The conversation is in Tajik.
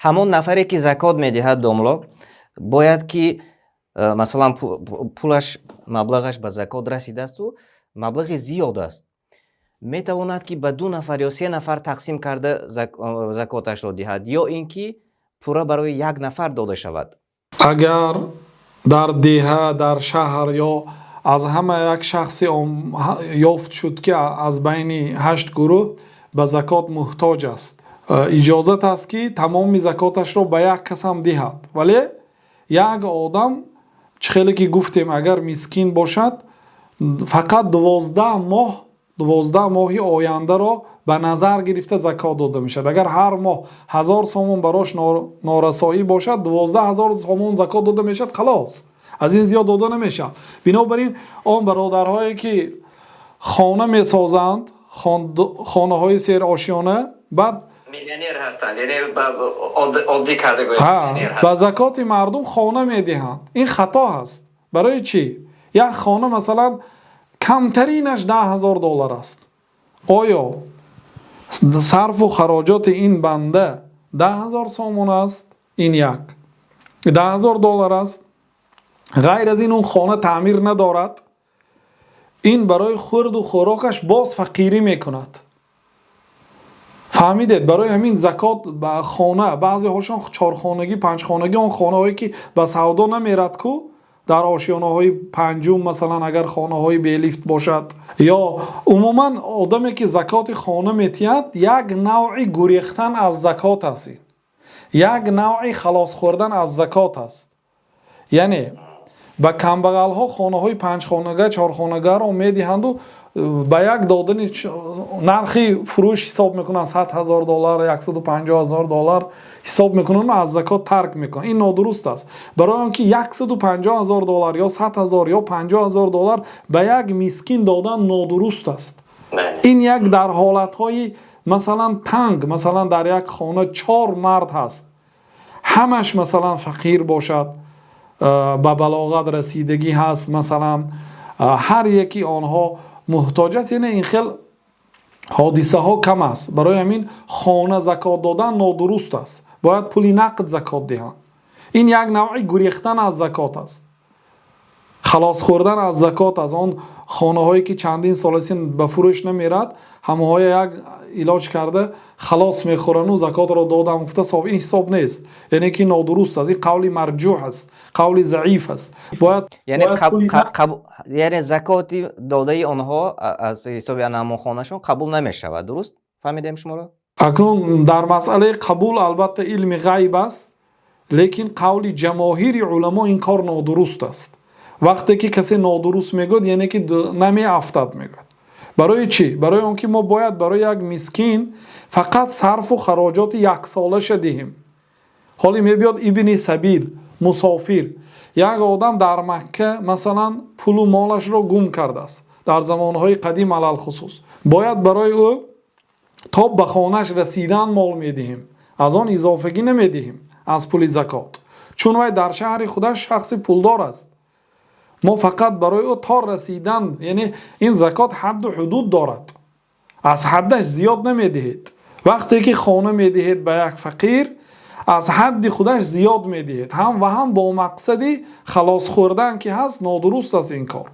Ҳамон нафаре, ки закот медиҳад, домло, бояд ки масалан, пулаш, маблағаш ба закот расидаасту маблағи зиёд аст, метавонад, ки ба ду нафар ё се нафар тақсим карда закоташро диҳад ё ин ки пурра барои як нафар дода шавад? Агар дар деҳа, дар шаҳр ё аз ҳама як шахсе ёфт шуд, ки аз байни ҳашт гурӯҳ ба закот муҳтоҷ аст, иҷозат аст, ки тамоми закоташро ба як кас ҳам диҳад. Вале як одам, чӣ хеле ки гуфтем, агар мискин бошад, фақат 12 моҳ, 12 моҳи ояндаро ба назар гирифта закот дода мешавад. Агар ҳар моҳ 1000 сомон барош норасоӣ бошад, 12 000 сомон закот дода мешавад, халос, аз ин зиёд дода намешавад. Бинобар ин он бародарҳое, ки хона месозанд, хонаҳои серошёна, баъд Миллионер ҳастанд, яъне оддӣ карда гӯем. Ба закоти мардум хона медиҳанд, ин хато ҳаст. Барои чӣ? Як хона, масалан, камтаринаш 10 000 доллар аст. Оё сарфу хароҷоти ин банда 10 000 сомон аст? Ин як 10 000 доллар аст. Ғайр аз ин, он хона таъмир надорад, ин барои хӯрду хӯрокаш боз фақирӣ мекунад. Фаҳмидед? Барои ҳамин закот ба хона, баъзеҳошон чорхонагӣ, панҷхонагӣ, он хонаҳое, ки ба савдо намерад ку, дар ошёнаҳои панҷум, масалан, агар хонаҳои бе лифт бошад ё умуман одаме, ки закоти хона метиҳад, як навъи гурехтан аз закот аст, ин як навъи халос хӯрдан аз закот аст. Яъне ба камбағалҳо хонаҳои панҷхонага, чорхонагаро медиҳанду ба як додани нархи фурӯш ҳисоб мекунанд, 100 000 доллар, 150 000 доллар ҳисоб мекунанд, аз закот тарк мекунанд. Ин нодуруст аст, барои он ки 150 000 доллар ё 100 000 ё 50 000 доллар ба як мискин додан нодуруст аст. Ин як дар ҳолатҳои, масалан, танг, масалан, дар як хона чор мард ҳаст, ҳамаш, масалан, фақир бошад, ба балоғат расидагӣ ҳаст, масалан, ҳар яки онҳо муҳтоҷ аст, яъне ин хел ҳодисаҳо кам аст. Барои ҳамин хона закот додан нодуруст аст, бояд пули нақд закот диҳанд. Ин як навъи гурехтан аз закот аст, халос хӯрдан аз закот. Аз он хонаҳое, ки чандин сол аст ба фурӯш намерад, ҳамаҳоя як илоҷ карда халос мехӯрану закотро додам гуфта. Ин ҳисоб нест, яъне ки нодуруст аст. Ин қавли марҷӯҳ аст, қавли заиф аст. Бояд Яъне закоти додаи онҳо аз ҳисоби ана хонашон қабул намешавад, дуруст фаҳмидем шуморо? Акнун дар масъалаи қабул, албатта, илми ғайб аст, лекин қавли ҷамоҳири уламо, ин кор нодуруст аст. Вақте ки касе нодуруст мегӯяд, яъне ки намеафтад мегӯяд. Барои чӣ? Барои он ки мо бояд барои як мискин фақат сарфу хароҷоти яксолаша диҳем. Ҳоле мебиёд ибни сабил, мусофир. Як одам дар Макка, масалан, пулу молашро гум кардааст, дар замонҳои қадим алалхусус, бояд барои ӯ то ба хонааш расидан мол медиҳем, аз он изофагӣ намедиҳем аз пули закот, чун вай дар шаҳри худаш шахси пулдор аст. Мо фақат барои ӯ то расидан, яъне ин закот ҳадду ҳудуд дорад, аз ҳаддаш зиёд намедиҳед. Вақте ки хона медиҳед ба як фақир, аз ҳадди худаш зиёд медиҳед ҳам ва ҳам бо мақсади халос хӯрдан, ки ҳаст, нодуруст аст ин кор.